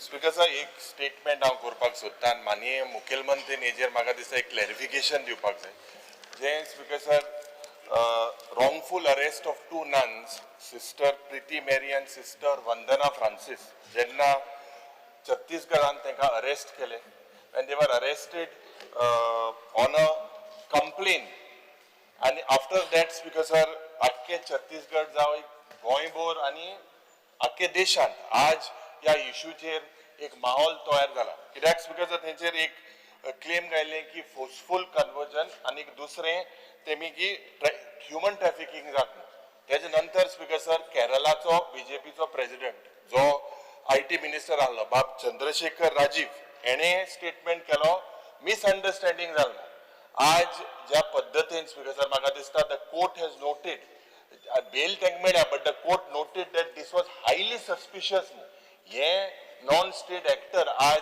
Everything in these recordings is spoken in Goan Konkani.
स्पीकर सर, एक स्टेटमेंट हांव करपाक सोदता आनी माननीय मुखेलमंत्रीन हेजेर म्हाका दिसता एक क्लॅरिफिकेशन दिवपाक जाय. जें, Speaker sir, wrongful arrest of two nuns, Sister Preethi Mary and Sister Vandana Francis, जेन्ना छत्तीसगडान तांकां अरेस्ट केले and they were arrested on a complaint आनी आफ्टर that, speaker sir, आख्खे छत्तीसगड जावं, गोंयभर आनी आख्खे देशांत आज ह्या इशूचेर एक माहोल तयार जाला. कित्याक, स्पीकर सर, तेंचेर एक क्लेम घायल्लें की फोर्सफूल कन्वर्जन आनी दुसरें तेमी की ह्युमन ट्रॅफिकींग जाता. तेजे नंतर, स्पीकर सर, केरलाचो बीजेपीचो प्रेसिडेंट, जो IT minister आहलो, बाब चंद्रशेखर राजीव, हेणे स्टेटमेंट केलो, मिसअंडरस्टँडींग जालें. आज ज्या पद्दतीन, स्पीकर सर, म्हाका दिसता the court has noted, bail तांकां मेळ्ळ्या, but the court noted that this was highly suspicious. हे नॉन स्टेट एक्टर आज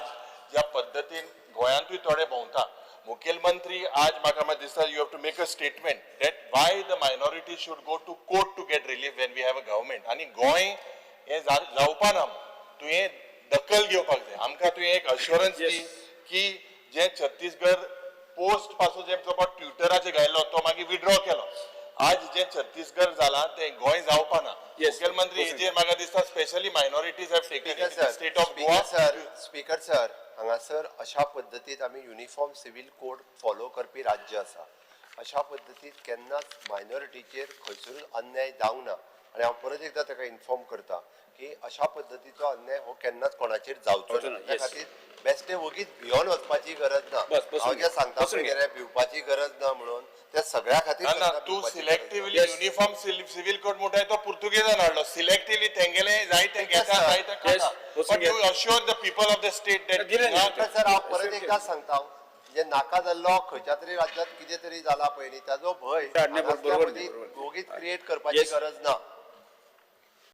ज्या पद्दतीन गोंयांतूय थोडे भोंवता, मुखेलमंत्री, आज म्हाका मात दिसता you have to make a statement that why the minority should go to court to get relief when we have a government. आनी गोंय हें जावपा ना. तुवें दखल घेवपाक जाय. आमकां तुवें एक अश्योरन्स दी की जे छत्तीसगड पोस्ट पासून जे चोपा ट्विटराचेर घायलो, तो मागीर विड्रॉ केलो. आज जे छत्तीसगड जाला तें गोंय जावपा ना. मुखेलमंत्री, हेजेर म्हाका दिसता specially minorities have taken Speaker sir, state of Goa. Speaker sir, speaker sir, हांगासर अशा पद्दतीन आमी युनिफॉर्म सिवील कोड फॉलो करपी राज्य आसा. अशा पद्दतीन केन्नाच मायनॉरिटीचेर खंयसरूच अन्याय जावंक ना आनी हांव परत एकदां ताका इन्फॉर्म करता की अशा पद्दतीचो अन्याय हो केन्नाच कोणाचेर जावचो जावचो ना. ना, त्या खातीर बेश्टे वगीच भियोन वचपाची गरज ना. बस, बसून हांव घे. जें सांगता बसून पळय घे. कितें, भिवपाची गरज ना म्हणून त्या सगळ्या खातीर ना ना सुद्दां तूं भिवपाची गरज ना. सिलेक्टिवली, युनिफॉर्म सिव्हिल कोड म्हणटाय, तो पुर्तुगेजान हाडलो. सिलेक्टिवली तेंगेले जाय ते घेता, जाय ते खाता. बसून बट घे. You assure the people of the state that दिलें न्ही. सर, हांव परत एकदां सांगता, जे नाका जाल्लो खंयच्या तरी राज्यात कितें तरी जाला पळय न्ही, ताजो भंय नाही, बरोबर हांगासल्या नाही, मदीं बरोबर. वगीच क्रिएट करपाची गरज ना.